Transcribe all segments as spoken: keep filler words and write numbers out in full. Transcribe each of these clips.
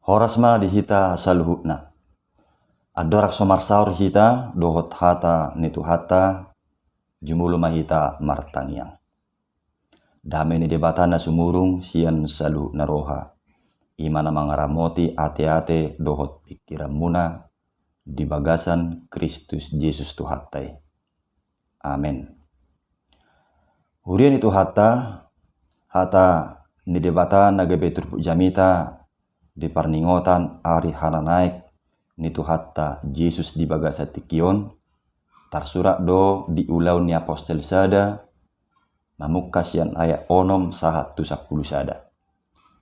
Horas ma di hita saluhutna. Andorang so marsaor hita dohot hata ni Tuhanta, jumolo ma hita martangiang. Dame ni Debata na sumurung sian saluhutna roha, i ma na mangaramoti ateate dohot pingkiranmuna di bagasan Kristus Jesus Tuhanta i. Amen. Huria ni Tuhanta, hata ni Debata na gabe turpuk jamita di parningotan ari hananaek ni Tuhanta Jesus di bagasan tingki on, tarsurat do di Ulaon ni Apostel sada, mamungka sian ayat onom sahat tu sampulu sada.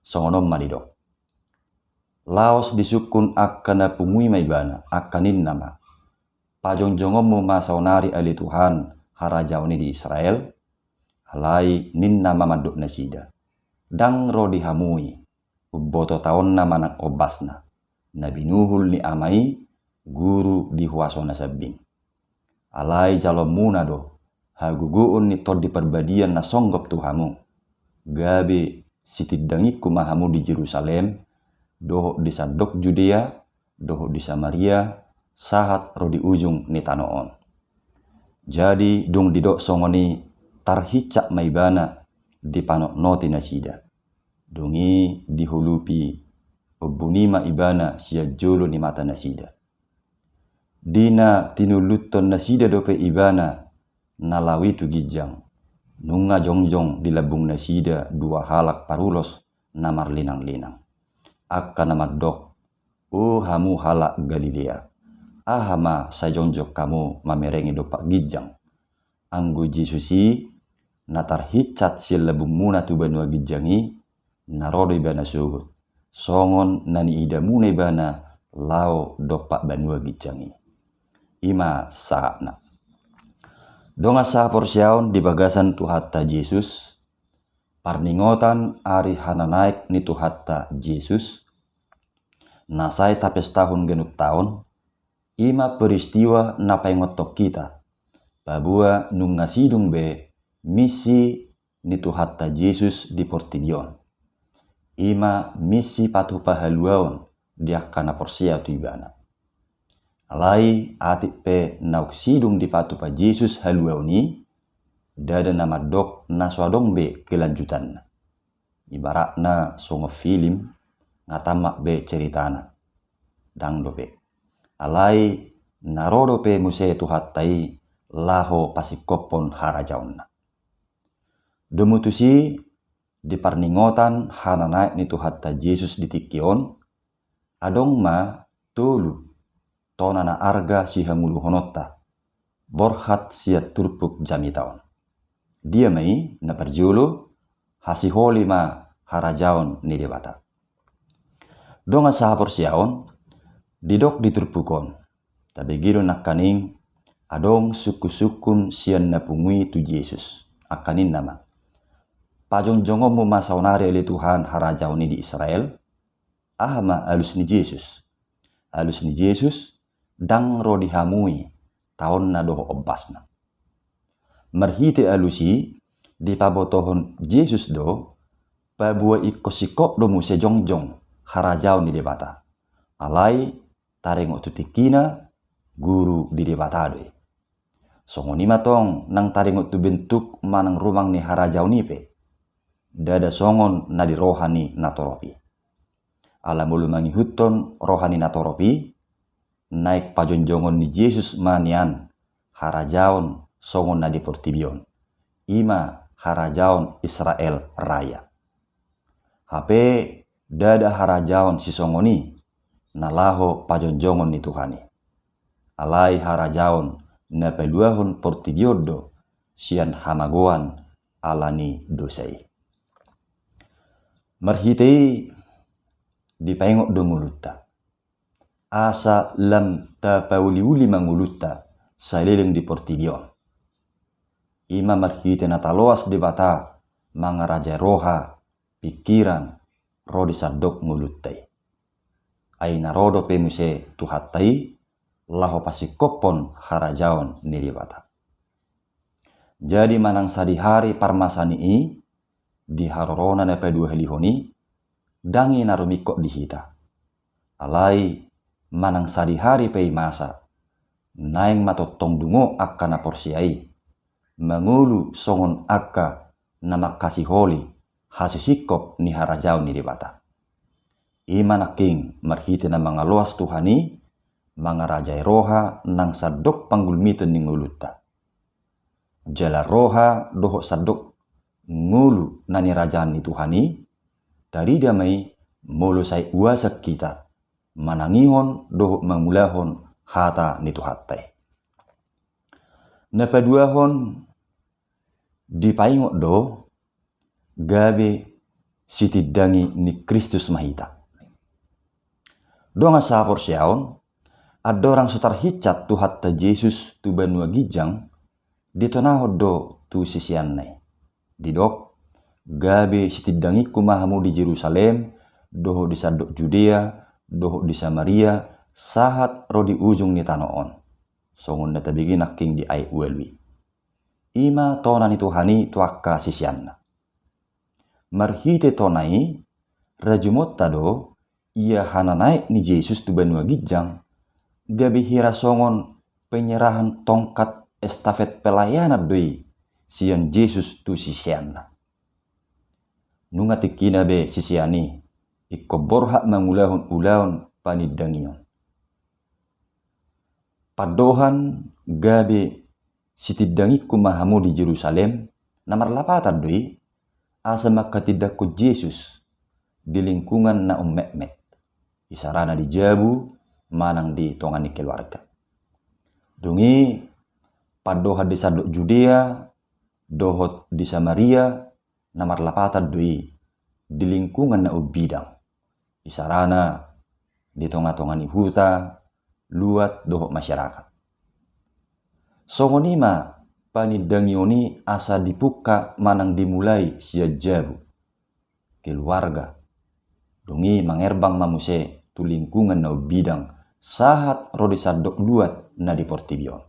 Songon on ma didok. Laos disungkun angka na pungu i ma ibana, angka ninna ma: Pajongjongonmu ma saonari ale Tuhan, harajaon i di Israel? Alai ninna ma mandok nasida: Ndang ro di hamu i, umboto taonna manang ombasna, na binuhul ni Ama i, guru di huasona sambing. Alai jaloonmuna do hagogoon ni Tondi Parbadia na songgop tu hamu, gabe sitindangingku ma hamu di Jerusalem, dohot di sandok Judea, dohot di Samaria, sahat ro di ujung ni tano on. Jadi dung didok songon i, tarhinsat ma ibana dipanotnoti nasida. Dung i diholupi ombun i ma ibana sian jolo ni mata nasida. Di na tinulluthon nasida dope ibana na laho i tu ginjang, nunga jongjong di lambung nasida dua halak parulos na marlinanglinang, angka na mandok: O hamu halak Galilea, aha ma sai jongjong hamu mamerengi dompak ginjang? Anggo Jesus i, na tarhinsat sian lambungmuna tu banua ginjang i, na ro do ibana sogot, songon na niidamuna ibana laho dompak banua ginjang i. I ma sahatna. Dongan sahaporseaon di bagasan Tuhanta Jesus, parningotan ari hananaek ni Tuhanta Jesus, na sai tapestahon ganup taon, i ma peristiwa na paingothon hita, paboa nunga sidung be misi ni Tuhanta Jesus di portibi on. I ma misi patupa haluaon di angka na porsea tu ibana. Alai atik pe naung sidung dipatupa Jesus haluaon i, ndada na mandok na so adong be kelanjutanna. Ibaratna songon film, nga tamat be ceritana. Ndang dope. Alai na ro dope muse Tuhanta i laho pasingkophon harajaonna. Domu tusi, di parningotan hananaek ni Tuhanta Jesus di tingki on, adong ma tolu tona na arga sihangoluhononta borhat sian turpuk jamita on. Dia ma i? Na parjolo, hasiholi ma harajaon ni Debata. Dongan sahaporseaon, didok di turpuk on, tabege do nangkaning adong sungkunsungkun sian na pungu i tu Jesus, angka ninna ma: Pajongjongonmu ma saonari ale Tuhan harajaon i di Israel? Aha ma alus ni Jesus? Alus ni Jesus: Ndang ro di hamu i taonna dohot ombasna. Marhite alus i, dipabotohon Jesus do, paboa ingkon singkop do muse jongjong harajaon ni Debata. Alai taringot tu tingkina, guru di Debata do i. Songon i ma tong nang taringot tu bentuk manang rumang ni harajaon i pe, ndada songon na di roha ni natorop i. Ala molo mangihuthon roha ni natorop i, naeng pajongjongon ni Jesus ma nian harajaon songon na di portibi on, i ma harajaon Israel raya. Hape ndada harajaon sisongon i na laho pajongjongon ni Tuhan i. Alai harajaon na paluahon portibi on do sian hamagoan ala ni dosa i. Marhite i dipaingot do ngolunta, asa lam tapauliuli ma ngolunta saleleng di portibi on. I ma marhite na taloas Debata mangarajai roha, pingkiran, ro di sandok ngolunta i. Ai na ro dope muse Tuhanta i laho pasingkophon harajaon ni Debata. Jadi manang sadihari parmasani i, di harorona na paduahalihon i, ndang i na rumingkot di hita. Alai manang sadihari pe i masa, naeng ma tongtong dungo angka na porsea i, mangolu songon angka na manghasiholi hasisingkop ni harajaon ni Debata. I ma nangkin marhite na mangaloas Tuhan i, mangarajai roha nang sandok panggulmiton ni ngolunta. Jala roha dohot sandok ngolu na nirajaan ni Tuhan i, tarida ma i molo sai uasan hita manangihon dohot mangulahon hata ni Tuhanta i. Na paduahon, dipaingot do gabe sitindangi ni Kristus ma hita. Dongan sahaporseaon, andorang so tarhinsat Tuhanta Jesus tu banua ginjang, ditonahon do tu siseanna i, didok, gabe sitindangingku ma hamu di Jerusalem, dohot di sandok Judea, dohot di Samaria, sahat ro di ujung ni tano on. Songon na tabege nangkin di ayat ualu i. I ma tona ni Tuhan i tu angka siseanna. Marhite tona i, rajumonta do ia hananaek ni Jesus tu banua ginjang, gabe hira songon penyerahan tongkat estafet pelayanan do i sian Jesus tu siseanna. Nunga tingkina be sisean i ingkon borhat mangulahon ulaon panindangion. Pandohan gabe sitindangingku ma hamu di Jerusalem, na marlapatan do i, asa mangkatindangkon Jesus di lingkungan na ummetmet, isarana di jabu manang di tonga ni keluarga. Dung i pandohan di sandok Judea dohot di Samaria, na marlapatan do i di lingkungan na umbidang, isarana di tonga-tonga ni huta, luat dohot masyarakat. Songon i ma panindangion i asa dipungka manang dimulai sian jabu, keluarga. Dung i mangerbang ma muse tu lingkungan na umbidang, sahat ro di sandok luat na di portibi on.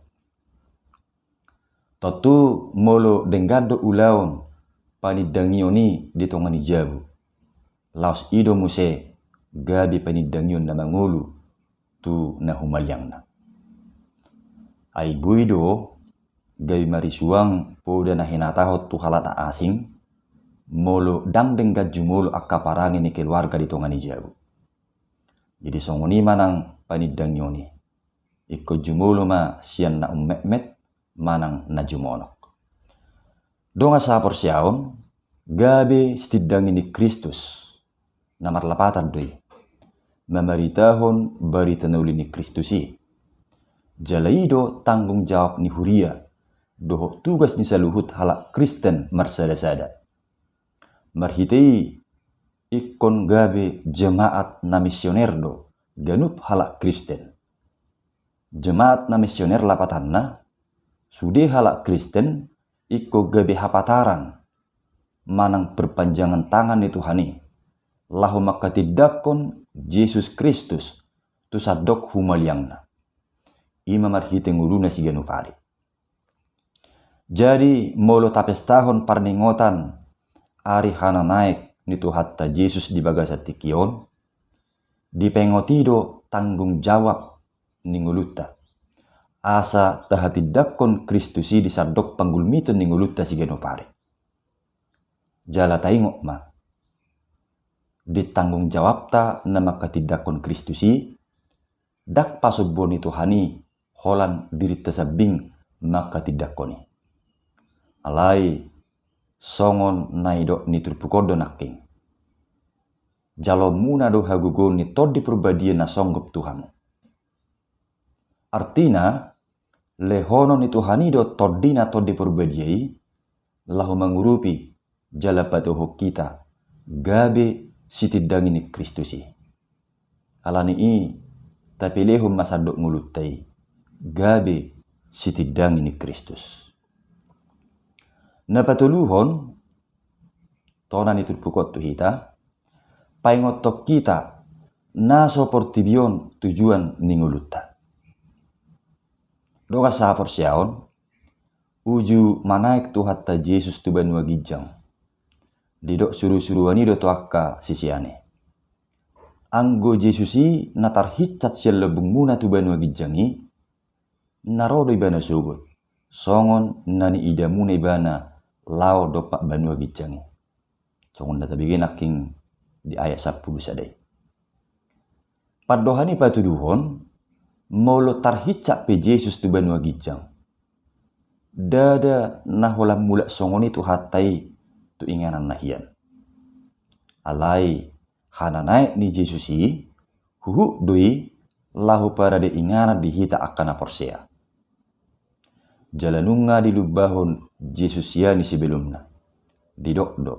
Tontu molo denggan do ulaon panindangion i di tonga ni jabu, laos i do muse gabe panindangion na mangolu tu na humaliangna. Ai boi do gabe marisuang poda na hinatahon tu halak na asing, molo ndang denggan jumolo angka parange ni keluarga di tonga ni jabu. Jadi songon i ma nang panindangion i. Ingkon jumolo ma sian na ummetmet manang na jumonok. Dongan sahaporseaon, gabe sitindangi ni Kristus, na marlapatan do i, mamaritahon barita na uli ni Kristus i. Jala i do tanggung jawab ni huria dohot tugas ni saluhut halak Kristen marsada-sada. Marhite i ingkon gabe jemaat na misioner do ganup halak Kristen. Jemaat na misioner lapatanna, sude halak Kristen ingkon gabe hapataran manang perpanjangan tangan ni Tuhan i, laho mangkatindangkon Jesus Kristus tu sandok humaliangna. I ma marhite ngoluna siganup ari. Jadi molo tapestahon parningotan ari hananaek ni Tuhanta Jesus di bagasan tingki on, dipaingot i do tanggung jawab ni ngolunta, asa tahatindangkon Kristus i di sandok panggulmiton ni ngolunta siganup ari. Jala taingot ma, di tanggung jawabta na mangkatindangkon Kristus i, ndang pasombuon ni Tuhan i holan dirinta sambing mangkatindangkon i. Alai songon na nidok ni turpuk on do nangkin, jaloonmuna do hagogoon ni Tondi Parbadia na songgop tu hamu. Artina, lehonon ni Tuhan i do Tondina Tondi Parbadia i, laho mangurupi jala patuduhon hita gabe sitindangi ni Kristus i. Alani i, tapelehon ma sandok ngolunta i gabe sitindangi ni Kristus. Na patoluhon, tona ni turpuk on tu hita, paingothon hita na so portibi on tujuan ni ngolunta. Dongan sahaporseaon, uju manaek Tuhanta Jesus tu banua ginjang, didok surusuruan i do tu angka sisean i. Anggo Jesus i na tarhinsat sian lambungmuna tu banua ginjang i, na ro do ibana sogot, songon na niidamuna ibana laho dompak banua ginjang i. Songon na tabege nangkin di ayat sampulu sada i. Pandohan i patuduhon, molo tarhinsat pe Jesus tu banua ginjang, ndada na holan mulak songon i Tuhanta i tu inganan na hian. Alai hananaek ni Jesus i, huhut do i laho parade inganan di hita angka na porsea. Jala nunga dilumbahon Jesus sian i sebelumna. Didok do,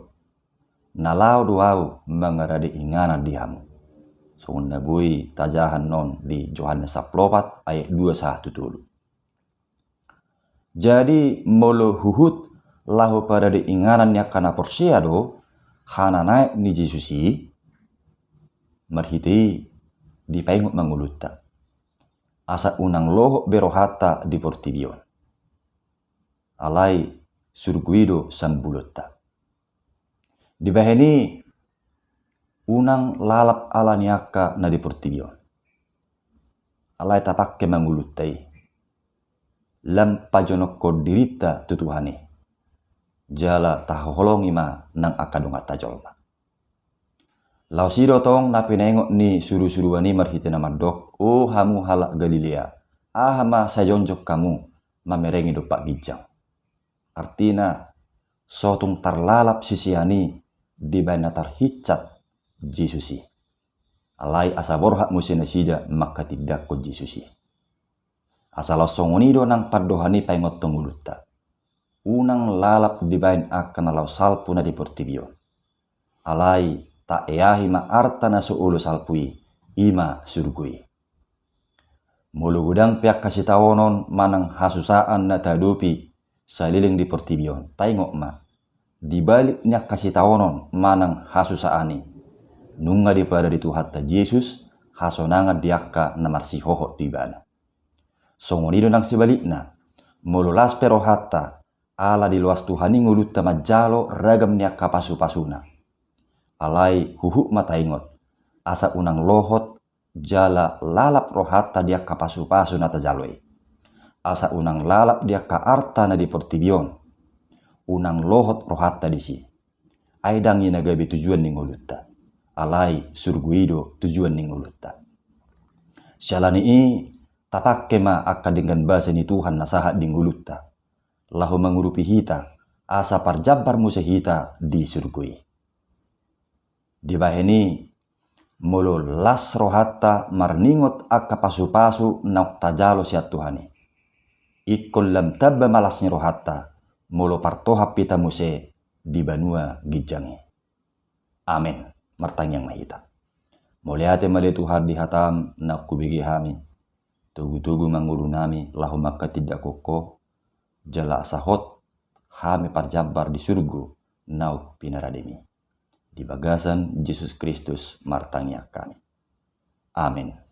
na laho do ahu mangarade inganan di hamu. Songon na boi tajaha annon di Johannes sampulu opat ayat dua sahat tu tolu. Jadi molo huhut laho parade inganan ni angka na porsea do hananaek ni Jesus i, marhite i dipaingot ma ngolunta, asa unang lohot be rohanta di portibi on. Alai surgo i do sanggulonta. Dibahen i, unang lalap ala ni angka na di portibi on. Alai tapangke ma ngolunta i, lam pajonokhon dirinta tu Tuhan i, jala tahaholongi ma nang angka donganta jolma. Laos i do tong na pinaingot ni surusuruan i marhite na mandok, "O hamu halak Galilea, aha ma sai jongjong hamu mamerengi dompak ginjang?" Artina, so tung tarlalap sisean i dibahen na tarhinsat Jesus i. Alai asa borhat muse nasida manghatindanghon Jesus i. Asa laos songon i do nang pandohan i paingothon ngolunta, unang lalap dibahen angka na laho salpu na di portibi on. Alai taeahi ma arta na so olo salpu i, i ma surgo i. Molo godang pe angka sitaonon manang hasusaan na taadopi saleleng di portibi on, taingot ma, di balik ni angka sitaonon manang hasusaan i, nunga diparade Tuhanta Jesus hasonangan di angka na marsihohot tu Ibana. Songon i do nang sebalikna, molo las pe rohanta ala diloas Tuhan i ngolunta manjalo ragam ni angka pasupasuna, alai huhut ma taingot, asa unang lohot jala lalap rohanta di angka pasupasu na tajalo i. Asa unang lalap di angka arta na di portibi on, unang lohot rohanta disi. Ai ndang i na gabe tujuan ni ngolunta, alai surgo i do tujuan ni ngolunta. Siala ni i, tapangke ma angka denggan basa ni Tuhan na sahat di ngolunta, laho mangurupi hita, asa parjambar muse hita di surgo i. Dibahen i, molo las rohanta marningot angka pasupasu naung tajalo sian Tuhan i, ingkon lam tamba ma las ni rohanta, molo partohap hita muse di banua ginjang i. Amen. Martangiang ma hita. Mauliate ma ale Tuhan di hataM naung hubege hami, togutogu ma ngolunami laho manghatindanghon Ho, jala asa hot hami parjambar di surgo naung pinarademi. Di bagasan Jesus Kristus martangiang hami. Amen.